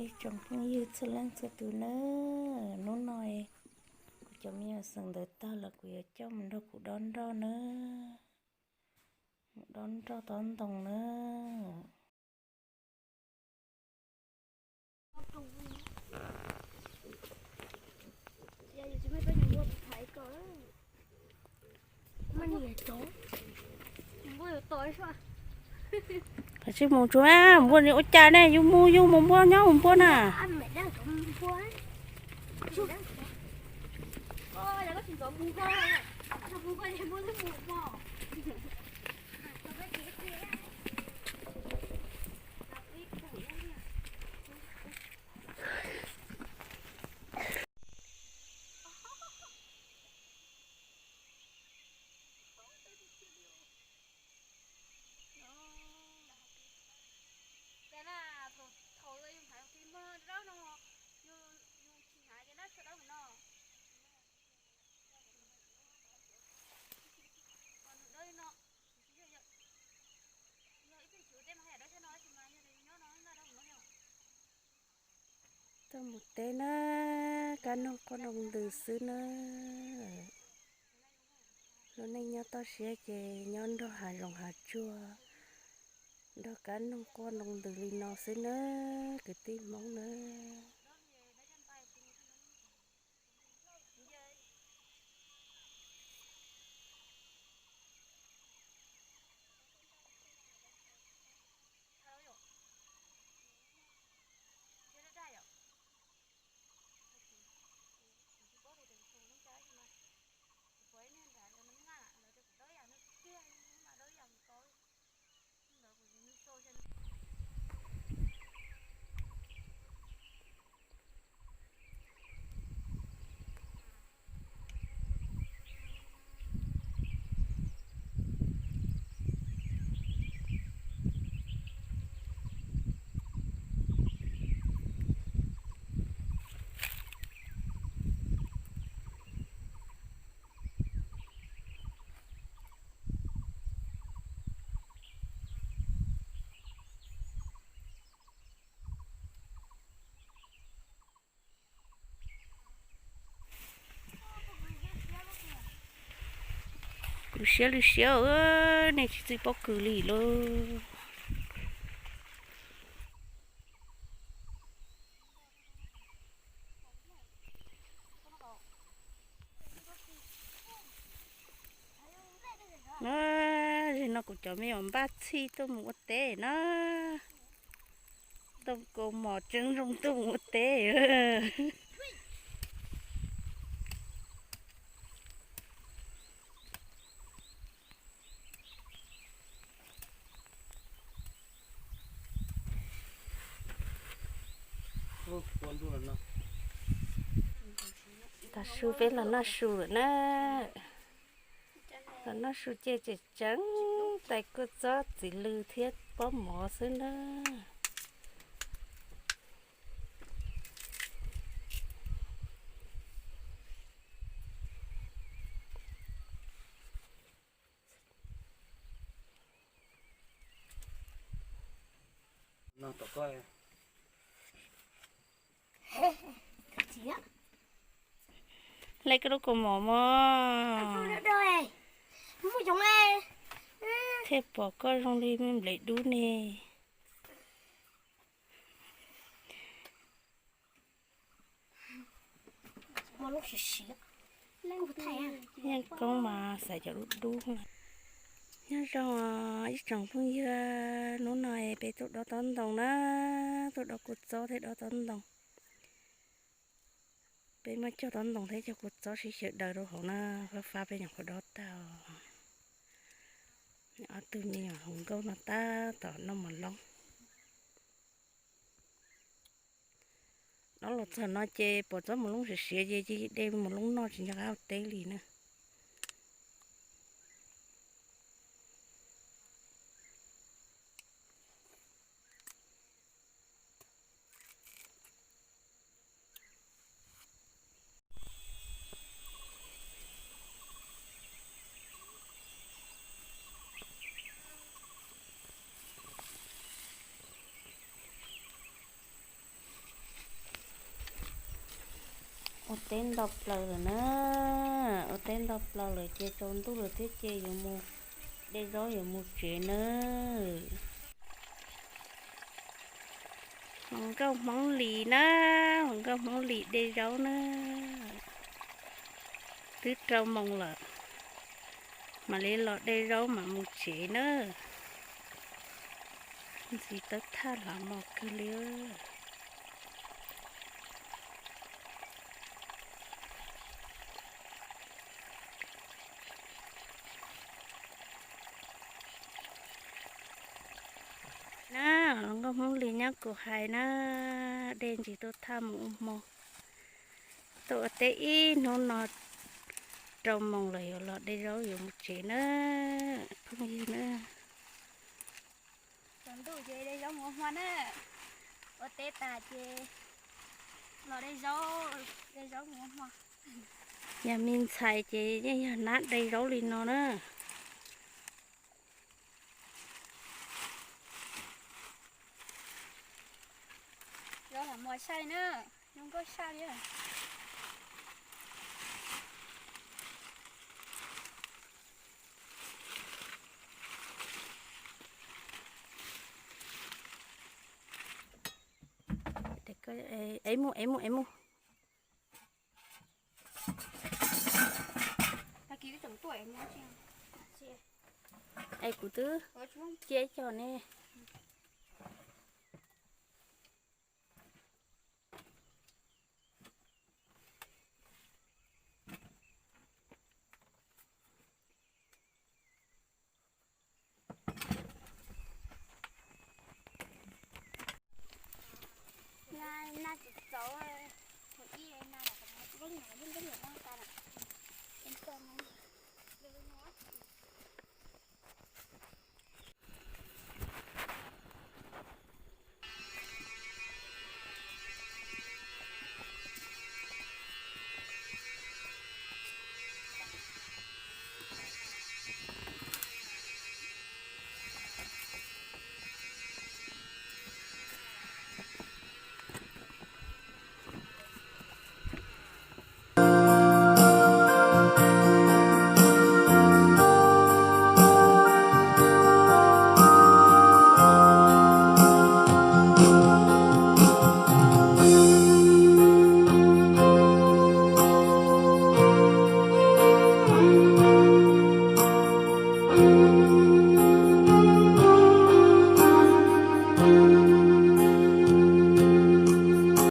Ib tsoom phooj ywg txhua leej txhua tus nawb, hnub no kuv cov me nyuam xeem ntawv tag lawm, kuv yuav coj mus nrog kuv dob nroj nawb. Mus dob nroj dob ntoo nawb. Qhov tsis mus tsuav npua ni ua cas ne, yus mus yus mus npua nyob mus npua na. Cas na, thaum thaum yus hnav tis muag dawb no, yus yus tsis hnav ces nab tshua dawb no. Nws dawb li no, yog ib tug tsis ua teb mas haj yam dawb thiab no, tab sis mas yog tias yus nyob no naj dawb no yog. Tuaj mus teb na, kab noog quaj nroo ntws xwb na. Lub neej nyob toj siab ces nyob nrog hav zoov hav tsuag, nrog kab noog quaj nroo ntws li no xwb na, kwv tij Hmoob na. Kuv siab li siab, nej tsis txwj paub kws li lauj. Zaum no kuv cov me nyuam npaj txhij tuaj mus ua teb na. Tuaj kaus mom tseeb zoo tuaj mus ua teb. Tav su peb los noj su lawm na. Los noj su ces tseem tseev tais kua txob txiv lws thiab pob mov xwb na. Hle koj lub kaus mom mog. Thiaj pom koj zoo li me nplej dub ne. Yeej koob mas xaiv cov dub dub. Nyob zoo ib tsoom phooj ywg, hnub no peb tuaj dob tob ntoo na, tuaj dob kua txob thiab dob tob ntoo. Peb muab cog tob ntoo thiab cog kua txob sib xyaw daws rau hauv na, fab fab peb nyuam qhuav dob tag. Ob tug me nyuam hluas nkauj no tab tom noj mos loob. Dob los txog no ces pom txob mos loob siav siav ces cia de mos loob noj tsis nco qab ua teb li na. Ua teb nto plaws lawm na, ua teb nto plaws lawm ces tsaus ntuj lawm thiab ces yuav mus de zaub yuav mus tsev na. Hluas nkauj Hmoob Lis na, hluas nkauj Hmoob Lis de zaub na. Twb rau moos lawm, mam li los de zaub mam mus tsev na. Ntxiv tawb thaj hlav mos kawg li. Na, hluas nkauj Hmoob Lis nyob kuv hais na, de ntsis tub thaj mus ua hmo. Tuaj ua teb ib hnub no rau moos lawm yuav los de zaub yuav mus tsev na, phooj ywg na. Tsaus ntuj ces de zaub mus ua hmo na, ua teb tas ces los de zaub, de zaub mus ua hmo. Yog me ntxhais ces yeej yog nab de zaub li no na. Zaub hlav mos sai na, zoo nkauj sai li. Es mus, es mus, es mus. Es kuv twb cia ib co ne. Na, na tsis txaus, thaum ib na los kom muab tib leeg nyuam yeej tib leeg muab tas lawm.